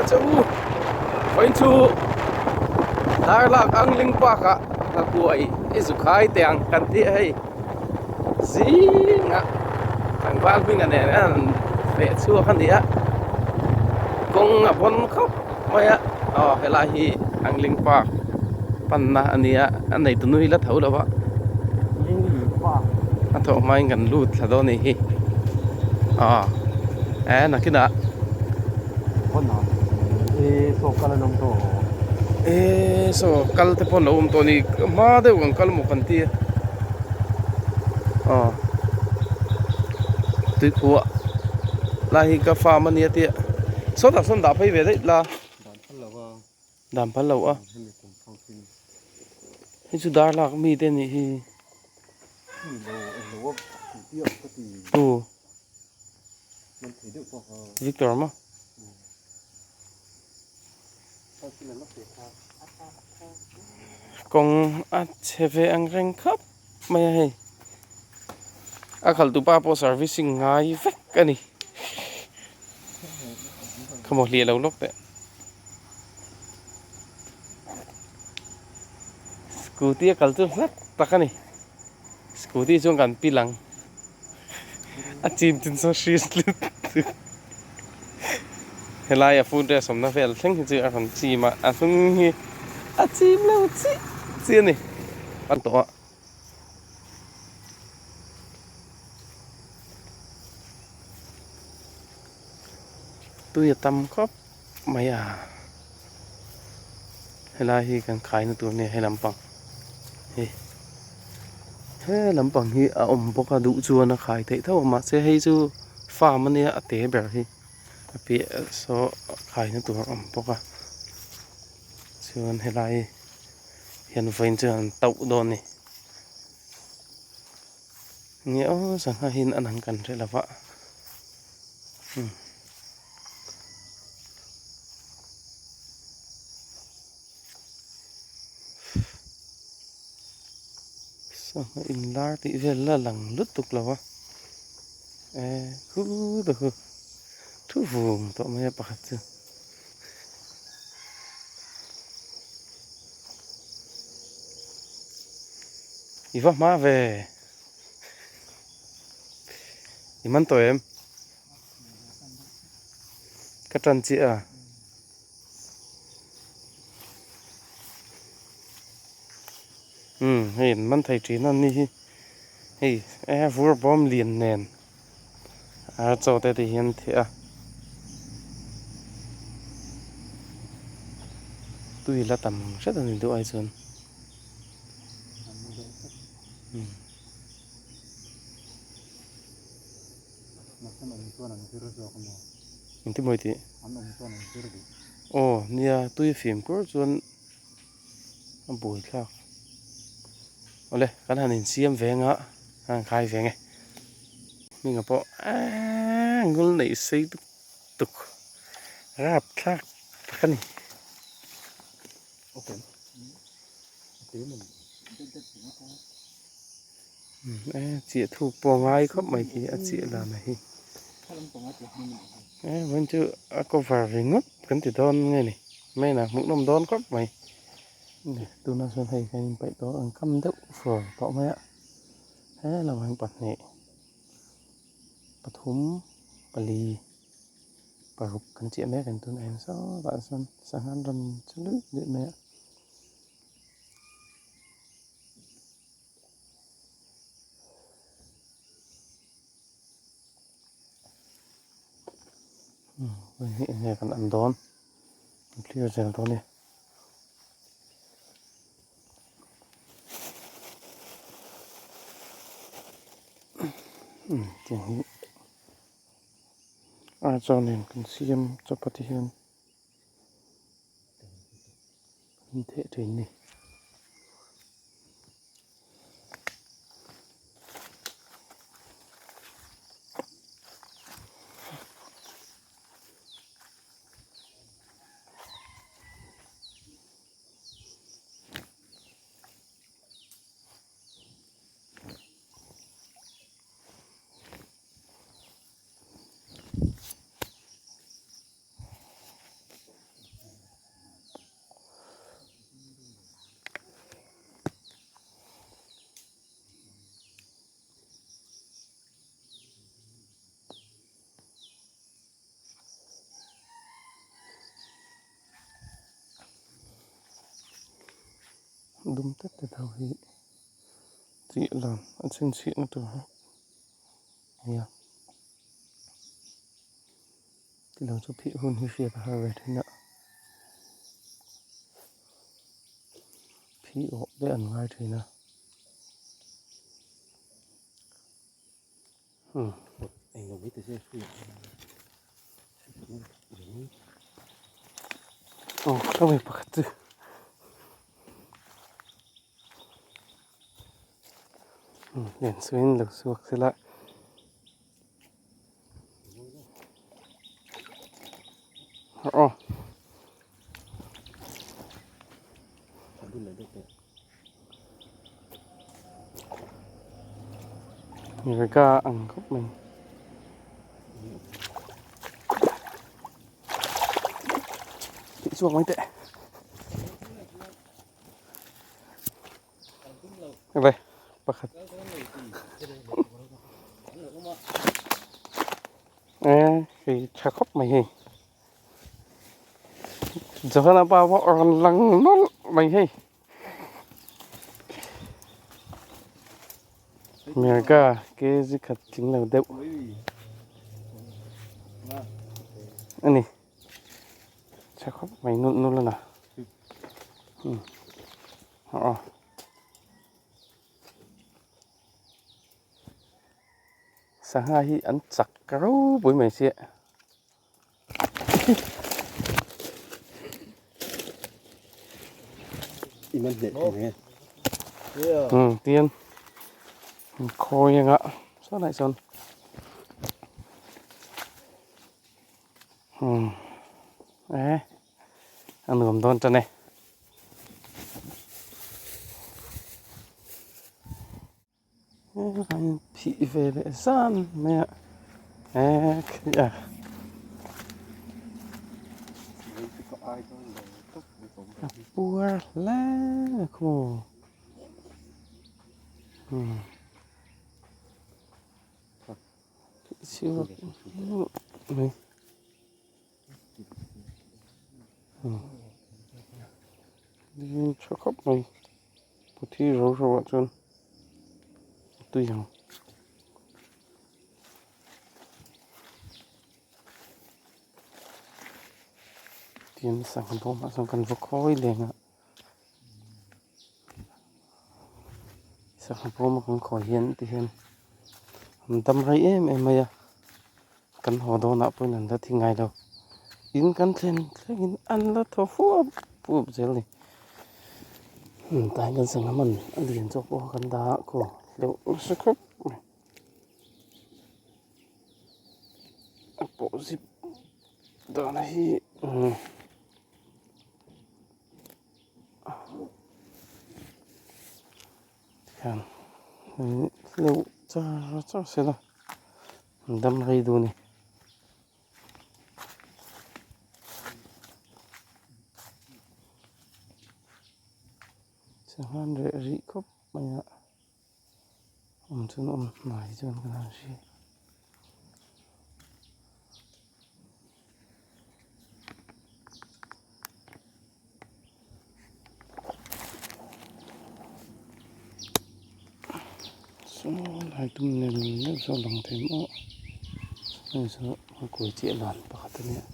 che u vawiin chu darlak angling park ah nghakuai i zu khai teh ang kan tih a hei zingah tlangval hminga nen hian an feh chhuak a ni a kawng a vawn khawp mai a aw helai hi angling park panna a ni a a neitu nu hi la tho lo a a thawh hmain kan lut thla dawn a nih hi aw e nakinah e saw kal te pawh an lo awm tawh a ni hma deuh kan kal maw kan tia aw tuikhuah lai hi ka farm a nia tia sawtah sawn dah phei ve daih la. Dan phal lo a. Hei chu dar lak mi te nih hi. Tu. Victor maw. Kawng a chhe ve ang reng khawp mai a hei. A khalh tu pa pawh servicing ngai vek a ni. Khawmaw hliah lo lawk teh. Scooty a kal chu hlat tak a ni scooty chuan kan pil ang a chim chin saw hri tlut tlut helai a food dress awmna vel thleng hi chu a rawn chim a a hnung hi a chim lo chiah chiah a ni an tawh a. Tui a tam khawp mai a helai hi kan khaina tur nia he lampang hi he lampang hi a awm bawk a duh chuan a khai theih tho a mahse hei chu farm ania a te ber hi a piah saw khaina tur a awm bawk a chuan helai hian vawiin chuan an tauh dawn a ni. Nge aw sangha hian an ang kan hre lo va umm sangha inlar tih vel la lang lutuk lo va eh khu ta khu thu vung tawh mai a pakhat chu. I va hma ve i man tawh em ka tan chiah a umm hei an man thei thin a ni hi hei e vur bawm lian nen a chaw te ti hian theh a tui la tam hret a ni duh ai chuan. Engtin maw i tih? Aw nia tui fim kur chuan a buai thlak. Awle kan han insiam veng a kan han khai veng e. Hminga pawh eeee ngul neih sei tuk tuk rap thlak tak a ni. E chiah thuk pawh ngai khawp mai khi a chiah dan a hi e vawiin chu a cover ringawt kan ti dawn nge ni main ah hmuhnawm dawn khawp mai tunah chuan hei kan inpeih tawh ang kam deuh fur tawh mai a he lo ang pahnih pathum pali paruk kan chiah mek ang tunah hian sawtah sawn sangha an rawn che luih luih mai a. Hei enge kan an dawn an clear zel dawn e. Tiang hi archaw nen kan siam chawpah te hian an theh thin a ni. Dum tet tet ho hi tih lam a chhinchhiah na tur hi a nia. Tilo chu phih hun hi hriat a har ve thin a. Phih awh te an ngai thin a. Hmm. Aw ka mi pakhat chu. Len suin lo suak sela. Aw. Rega ang khawp mai. Tih chhuak mai teh. Ve pakhat. E hei tha khawp mai hei. Johana pa pawh rawn lang nawlh mai hei. Mirga kg khat tling lo deuh a ni. Tha khawp mai nulh nulh a na. Aw. Sangha hi an chak ropui mai sia. Tian khawi anga sawn ah sawn e a nuam dawn tan e. Phih ve leh zan mai a e a puar hle a khaw chhuak mai. Tha khawp mai puthi ro ro ah chuan a tui ang. Tin sangha bawm ah chuan kan va khawi leng a sangha bawm a kan khawi hian ti hian an dam rei em em mai a. Kan haw dawnah pawhin an la thi ngai lo. In kan thlen thlengin an la thaw fuap fuap zel a ni. Tah hian kan sangha man a lian zawk pawh kan dah a khaw hleuh nasa khawp mai. A pawh zip dan hi Tikhian hleuh char char sela an dam rei duh a ni. Sanghan reh rih khawp mai a awm chuan awm hnai chuan kan han hria. Saw lai tum nem deuh saw lang thei maw hei saw a kawi chiah dan pakhat a nia.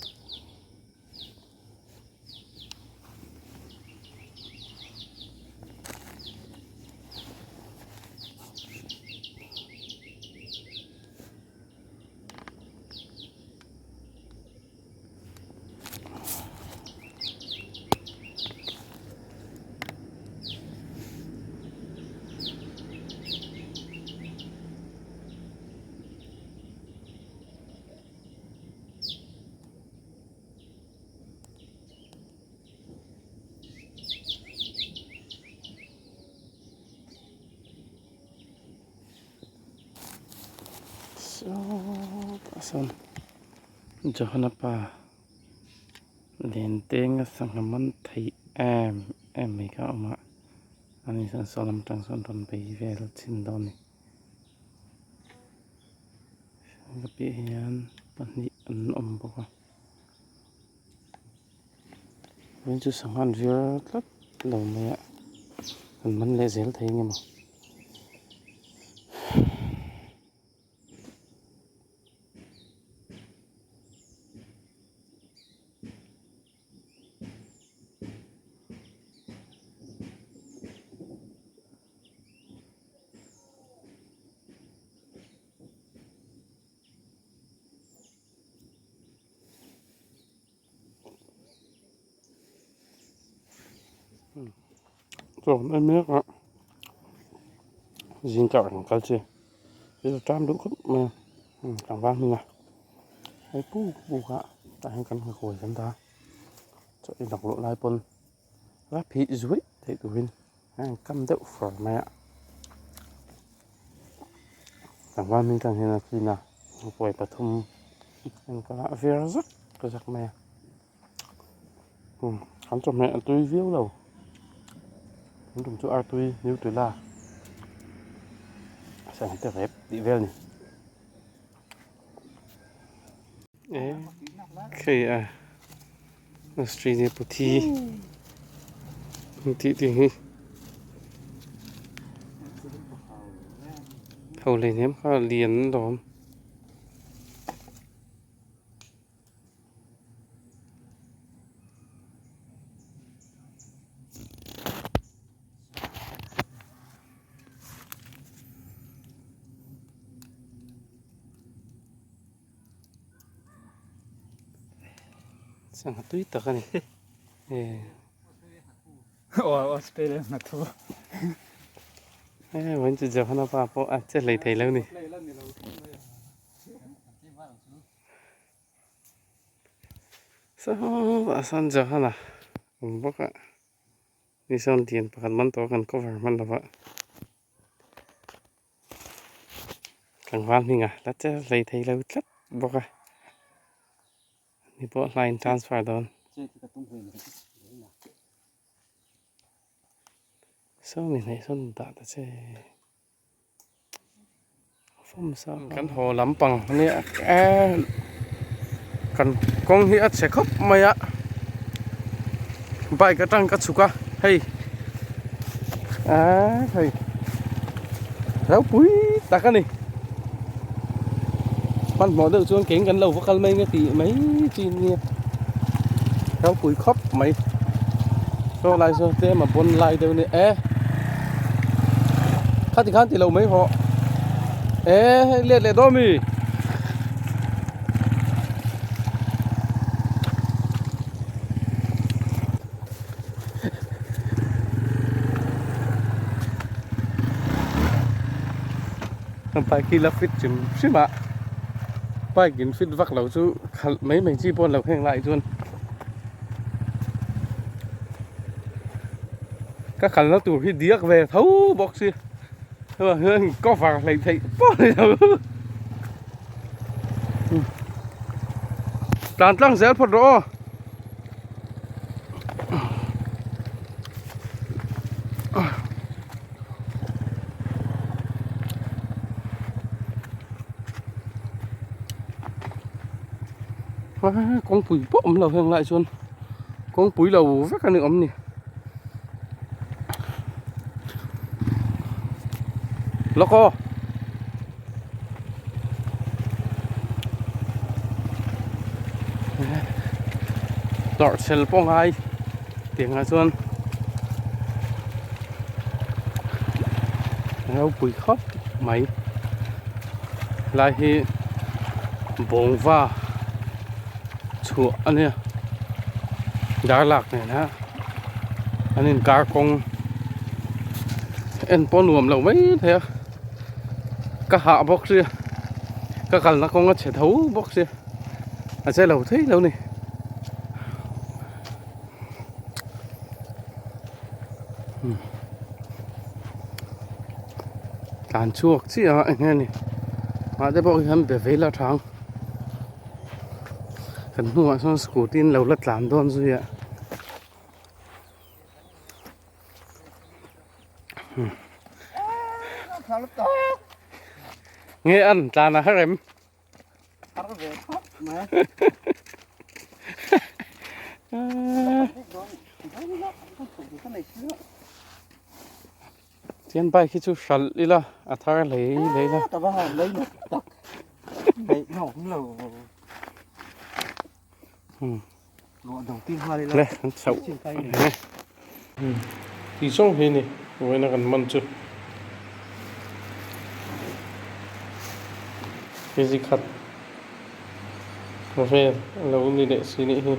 Sawtah sawn Johana pa Lenteng a sangha man theih em em mai kha a awm a ani chuan saw lam atang sawn rawn bei vel chhin dawn a ni. Ka piah hian pahnih an awm bawk a vawiin chu sangha an vir tlat lo mai a. Kan man leh zel thei nge maw. Chaw kan ei mek a zing kar ang kal chi thil a tan duh khawp mai a tlangval hming a hei puk puk a tah hian kan nghakuai kan dah a chaw ei laklawh lai pawn la phih zuaih theih turin a inkam deuh fur mai a tlangval hming tan hian a clean a nghakuai pathum a inkal a a vir zak zak mai a. An chawhmeh a tui viau lo an tum chu artui nutella sangha te rep tih vel a ni e khei a Australia puthi tih te hi ho hleihnem kha lian an lawm. Sangha tui tak a ni e. E vawiin chu Johana pa pawh a che hlei thei lo a ni. Sawtah sawn Johana awm bawk a ni sawn lian pakhat man tawh a kan cover hman lo va tlangval hming a la che hlei thei lo tlat bawk a ni pawh line transfer dawn. Saw mi hnaih sawn dah ta che. Kan haw lampang ania kan kawng hi a chhe khawp mai a bike atang ka chhuk a hei aaa hei ropui tak a ni hmanhmawh deuh chuan keng kan lo va kal mai nge tih mai chi nia ropui khawp mai saw lai saw tlem a bawn lai deuh a ni e. Khati khan ti lo mai hawh e hei let leh dawn mi bike hi la fit hrim hrim a bike in fit vak lo chu khalh mai mai chi pawh an lo heng lai chuan. Ka kalna tur hi diak ve tho bawk si hengah hian cover hleih theih pawh a ni lo tlan tlang zel phawt rawh aw. Kawngpui pawh awm lo heng lai chuan kawngpui lo vek a ni awm ni. Lawk aw. Tawrh chhel pawh ngai tiangah chuan ropui khawp mai lai hi bawngva chhuah a nia darlak nena an inkar kawng en pawh nuam lo mai thei a ka hah bawk sia ka kalna kawng a chhe tho bawk sia a che lo thei lo ni. Tlan chhuak chiah a eng nge ni mahte pawh hian be vei la thang kan hnungah sawn scooty in lo la tlan dawn zui a nge an tlan a har em. Har ve khawp mai. Tihian bike hi chu hralh ila a thar hlei hlei la. Ka va han lei nat tak. Ngaih nawm lo. Ruah do tir nghal ila. Le kan chhoh. Ti zawng hi ni vawiina kan man chu. Kg khat vel a lo ni leh si nih hi.